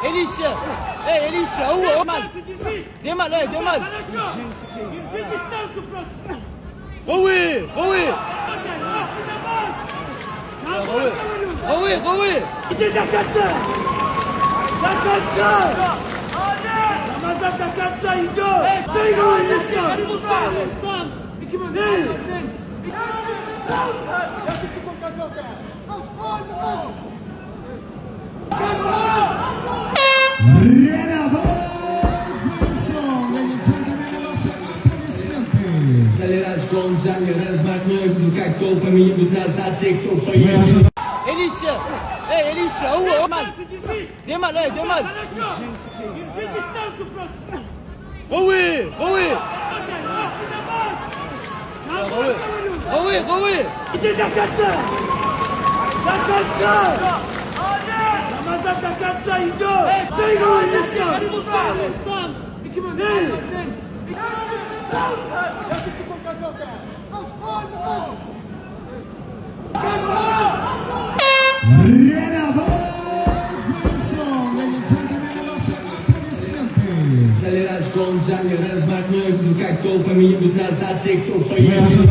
Elişe! Ey Elişe! Owo! Demal! Demal ey Demal! Хорошо! Держи дистанцию просто! Gowy! Gowy! Лапки давай! Давай, Gowy! говорю! Gowy! Gowy! Иди до конца! До конца! Рамазан до конца идет! Ты говоришь, Время завершен. Ladies and gentlemen, ваши аплодисменты. Взяли разгон, взяли размахной, как толпами идут назад, те, кто поехал. Elişe! Ey Elişe! Owo! Demal! Держи! Demal ey Demal! Хорошо! Держи дистанцию просто! Gowy! Gowy! Лапки давай! Давай, Gowy! говорю! Gowy! Gowy! Иди до конца! До конца! Рамазан до конца идет! Ты говоришь, Время завершен. Ladies and gentlemen, ваши аплодисменты. Взяли разгон, взяли размахной, как толпами идут назад, те, кто поехал.